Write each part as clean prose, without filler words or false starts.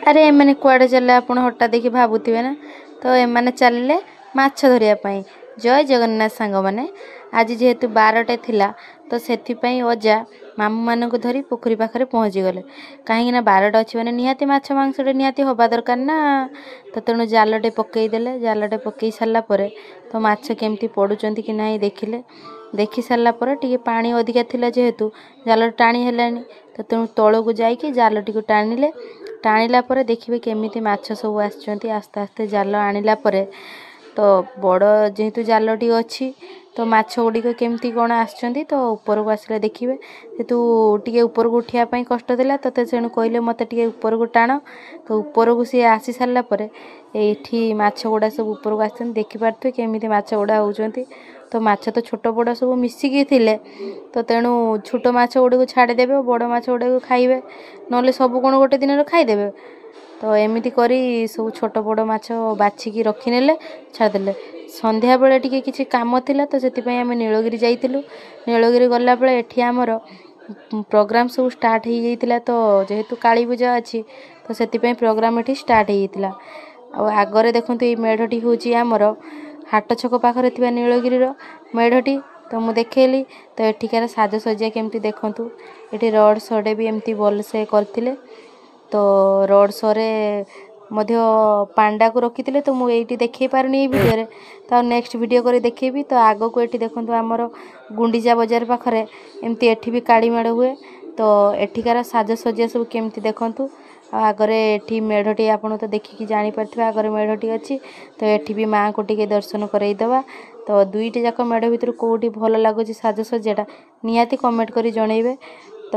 ଆରେ ଏମାନେ କୁଆଡ଼େ ଚାଲିଲେ ଆପଣ ହଠାତ୍ ଦେଖି ଭାବୁଥିବେ ନା? ତ ଏମାନେ ଚାଲିଲେ ମାଛ ଧରିବା ପାଇଁ। ଜୟ ଜଗନ୍ନାଥ ସାଙ୍ଗମାନେ। ଆଜି ଯେହେତୁ ବାରଟେ ଥିଲା, ତ ସେଥିପାଇଁ ଅଜା ମାମୁଁମାନଙ୍କୁ ଧରି ପୋଖରୀ ପାଖରେ ପହଞ୍ଚିଗଲେ। କାହିଁକିନା ବାରଟା ଅଛି ମାନେ ନିହାତି ମାଛ ମାଂସଟେ ନିହାତି ହେବା ଦରକାର ନା। ତ ତେଣୁ ଜାଲଟେ ପକେଇଦେଲେ। ଜାଲଟେ ପକେଇ ସାରିଲା ପରେ ତ ମାଛ କେମିତି ପଡ଼ୁଛନ୍ତି କି ନାହିଁ ଦେଖିଲେ। ଦେଖି ସାରିଲା ପରେ ଟିକେ ପାଣି ଅଧିକା ଥିଲା, ଯେହେତୁ ଜାଲ ଟାଣି ହେଲାନି, ତ ତେଣୁ ତଳକୁ ଯାଇକି ଜାଲଟିକୁ ଟାଣିଲେ। ଟାଣିଲା ପରେ ଦେଖିବେ କେମିତି ମାଛ ସବୁ ଆସିଛନ୍ତି। ଆସ୍ତେ ଆସ୍ତେ ଜାଲ ଆଣିଲା ପରେ ତ ବଡ଼ ଯେହେତୁ ଜାଲଟି ଅଛି, ତ ମାଛ ଗୁଡ଼ିକ କେମିତି କ'ଣ ଆସିଛନ୍ତି ତ ଉପରକୁ ଆସିଲେ ଦେଖିବେ। ଯେହେତୁ ଟିକେ ଉପରକୁ ଉଠିବା ପାଇଁ କଷ୍ଟ ଥିଲା, ତ ତେଣୁ କହିଲେ ମୋତେ ଟିକେ ଉପରକୁ ଟାଣ। ତ ଉପରକୁ ସିଏ ଆସି ସାରିଲା ପରେ ଏଇଠି ମାଛ ଗୁଡ଼ା ସବୁ ଉପରକୁ ଆସିଛନ୍ତି। ଦେଖିପାରୁଥିବେ କେମିତି ମାଛ ଗୁଡ଼ା ହେଉଛନ୍ତି। ତ ମାଛ ତ ଛୋଟ ବଡ଼ ସବୁ ମିଶିକି ଥିଲେ, ତ ତେଣୁ ଛୋଟ ମାଛ ଗୁଡ଼ିକୁ ଛାଡ଼ିଦେବେ, ବଡ଼ ମାଛ ଗୁଡ଼ିକୁ ଖାଇବେ, ନହେଲେ ସବୁ କ'ଣ ଗୋଟେ ଦିନରେ ଖାଇଦେବେ? ତ ଏମିତି କରି ସବୁ ଛୋଟ ବଡ଼ ମାଛ ବାଛିକି ରଖିନେଲେ, ଛାଡ଼ିଦେଲେ। ସନ୍ଧ୍ୟାବେଳେ ଟିକେ କିଛି କାମ ଥିଲା, ତ ସେଥିପାଇଁ ଆମେ ନୀଳଗିରି ଯାଇଥିଲୁ। ନୀଳଗିରି ଗଲାବେଳେ ଏଠି ଆମର ପ୍ରୋଗ୍ରାମ୍ ସବୁ ଷ୍ଟାର୍ଟ ହେଇଯାଇଥିଲା। ତ ଯେହେତୁ କାଳୀ ପୂଜା ଅଛି, ତ ସେଥିପାଇଁ ପ୍ରୋଗ୍ରାମ୍ ଏଠି ଷ୍ଟାର୍ଟ ହେଇଯାଇଥିଲା। ଆଉ ଆଗରେ ଦେଖନ୍ତୁ, ଏଇ ମେଢ଼ଟି ହେଉଛି ଆମର ହାଟ ଛକ ପାଖରେ ଥିବା ନୀଳଗିରିର ମେଢ଼ଟି। ତ ମୁଁ ଦେଖେଇଲି। ତ ଏଠିକାର ସାଜସଜ୍ଜା କେମିତି ଦେଖନ୍ତୁ। ଏଠି ରୋଡ଼ ସୋଟେ ବି ଏମିତି ଭଲସେ କରିଥିଲେ। ତ ରୋଡ଼ ଶୋରେ ମଧ୍ୟ ପାଣ୍ଡାକୁ ରଖିଥିଲେ। ତ ମୁଁ ଏଇଠି ଦେଖେଇ ପାରୁନି ଏଇ ଭିଡ଼ିଓରେ, ତ ଆଉ ନେକ୍ସଟ ଭିଡ଼ିଓ କରି ଦେଖେଇବି। ତ ଆଗକୁ ଏଠି ଦେଖନ୍ତୁ, ଆମର ଗୁଣ୍ଡିଚା ବଜାର ପାଖରେ ଏମିତି ଏଠି ବି କାଳୀ ମେଢ଼ ହୁଏ। ତ ଏଠିକାର ସାଜସଜ୍ଜା ସବୁ କେମିତି ଦେଖନ୍ତୁ। ଆଉ ଆଗରେ ଏଠି ମେଢ଼ଟି ଆପଣ ତ ଦେଖିକି ଜାଣିପାରିଥିବେ, ଆଗରେ ମେଢ଼ଟି ଅଛି। ତ ଏଠି ବି ମାଆଙ୍କୁ ଟିକେ ଦର୍ଶନ କରେଇଦେବା। ତ ଦୁଇଟି ଯାକ ମେଢ଼ ଭିତରୁ କେଉଁଠି ଭଲ ଲାଗୁଛି ସାଜସଜ୍ଜାଟା, ନିହାତି କମେଣ୍ଟ କରି ଜଣେଇବେ। ତ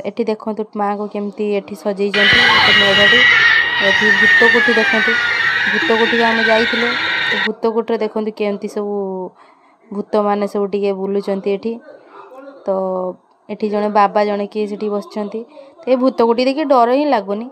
ଏଠି ଦେଖନ୍ତୁ, ମାଆଙ୍କୁ କେମିତି ଏଠି ସଜେଇଛନ୍ତି ମେଢ଼ଟି। ଏଠି ଭୂତକୋଠି ଦେଖନ୍ତୁ। ଭୂତକୋଠିକୁ ଆମେ ଯାଇଥିଲୁ। ତ ଭୂତକୋଠିରେ ଦେଖନ୍ତୁ କେମିତି ସବୁ ଭୂତମାନେ ସବୁ ଟିକେ ବୁଲୁଛନ୍ତି ଏଠି। ତ ଏଠି ଜଣେ ବାବା ଜଣେ କିଏ ସେଠି ବସିଛନ୍ତି। ତ ଏ ଭୂତକୋଠି ଦେଖି ଡର ହିଁ ଲାଗୁନି।